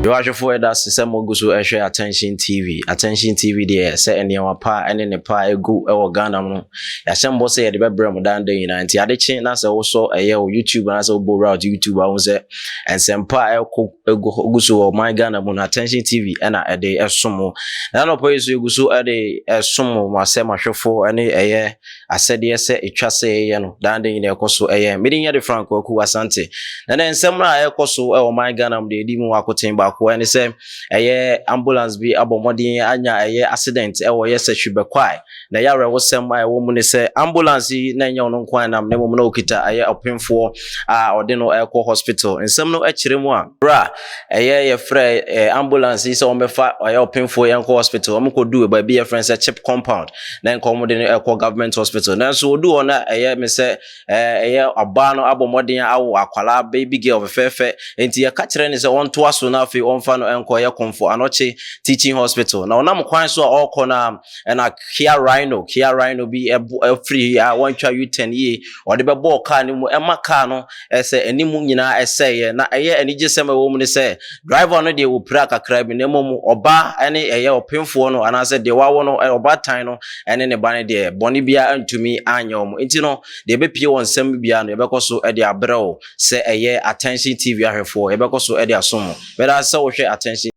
Yɛwɔ ɛda ase sɛ mogu so ɛhwɛ Attention TV. Attention TV deɛ, sɛ nneɛma pa ne ne pa egu ɛwɔ Ghana mu no, yɛahyɛ mbɔ sɛ yɛde bɛbrɛ mo dan da nyinaa. Nti ade kye na sɛ wosɔ ɛyɛ wɔ YouTube anaasɛ wobɔ wura YouTube a, wohu sɛ nsɛmpa a ɛkɔ egu so wɔ ɔman Ghana mu no, Attention TV ɛna ɛde ɛsom mo. Na anɔpa yi so, egu so ɛde ɛsom mo asɛm ahwɛfoɔ ɛne ɛyɛ asɛdeɛ sɛ ɛtwa sɛ ɛyɛ no dan da nyinaa ɛkɔ so. Ɛyɛ mede nyɛ de Frank Kwaku Asante. Na ne nsɛm no a ɛkɔ so ɛwɔ ɔman Ghana mu deɛ, ɛdi mu akoten baako ɛne sɛ ɛyɛ ambulance bi abɔ mmɔden anya ɛyɛ accident ɛwɔ ɛyɛ Sefwi Bekwai. Na ɛyɛ awerɛhosɛm a ɛwɔ mu ne sɛ ambulance yi na ɛnyɛ ɔno nko nam, na mmom na ɔkita ɛyɛ ɔpemfoɔ a ɔde no ɛkɔ hospital. Nsɛm no kyerɛ mu a, berɛ a ɛyɛ yɛfrɛ ambulance yi sɛ wɔmbɛfa ɛyɛ ɔpemfoɔ yɛnkɔ hospital, wɔn kɔdu baabi yɛfrɛ sɛ CHPS compound na nka wɔn de no ɛkɔ government hospital. Nanso wɔdu hɔ na ɛyɛ me sɛ ɛyɛ ɔbaa no abɔ mmɔden awo akwalaa, baby girl fɛfɛɛfɛ, nti yɛka kyerɛ ne sɛ ɔntoa so na afei ɔmfa no ɛnkɔ ɛyɛ Komfo Anokye Teaching Hospital. Na ɔnam kwan so a ɔrekɔ no a, ɛna Kia Rhino bi ɛbo ɛfiri a wɔntwa U-turn yie, ɔde bɛbɔɔ kaa no mu, ɛma kaa no ɛsɛ anim nyinaa ɛsɛeɛ. Na ɛyɛ anigyesɛm a ɛwɔ mu ne sɛ driver no deɛ, wɔpira kakra bi, na mmom ɔbaa ɛne ɛyɛ ɔpemfoɔ no anaasɛ deɛ wawo no, ɔbaatan no ɛne ne ba no deɛ, bɔne biara ntumi anyɛ wɔn. Nti no deɛ ɛbɛpie wɔ nsɛm biara no, yɛbɛkɔ so ɛde abrɛ wo sɛ ɛyɛ Attention TV ahwɛfoɔ, yɛbɛkɔ so ɛde asom mo. Bɛda sɛ wohwɛ Attention.